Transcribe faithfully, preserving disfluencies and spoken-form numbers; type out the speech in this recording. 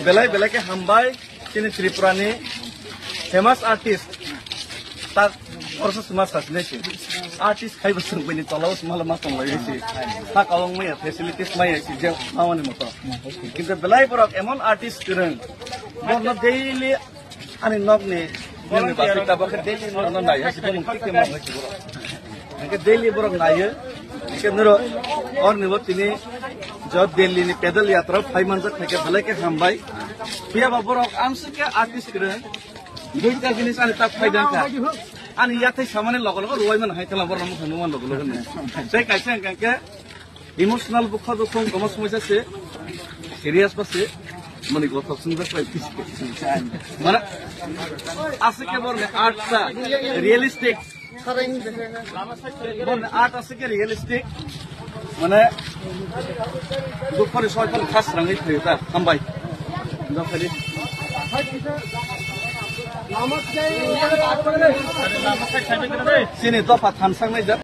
Belai belai khe hambai chini Tripura ni famous artist. Ta orso suma sasne si. Artist khai bosong bini tola suma ma tong lai si. Ta kawang maya facilities maya si je mawani moto. Kintu belai borok emon artist kwrwng. Borno daily ani nokni nokni basi tabok daily norno nai hasi bumung kike ma hasi borok. Hingke daily borok nayo. Hingke nuro orni bo tini jo Delhi ni pedal yatra phai manjak hingke belai khe hambai. Phiya ba borok amsike artist kwrwng. Duita jinis ani tak phai dangkha. Ani yathai samani logo logo ruwai man hai tala borok mukha numan logo logo ne. Sai kaisa hingke emotional bukha dukhung komo somoisa se serious ba se mani gothok sung jak pai. Mana asike borni art sa realistic. Borni art asike realistic. Mane dukhani soy pal khas rangi thai ta hambai. Dokhali. Sini dopha thamsang nai jak.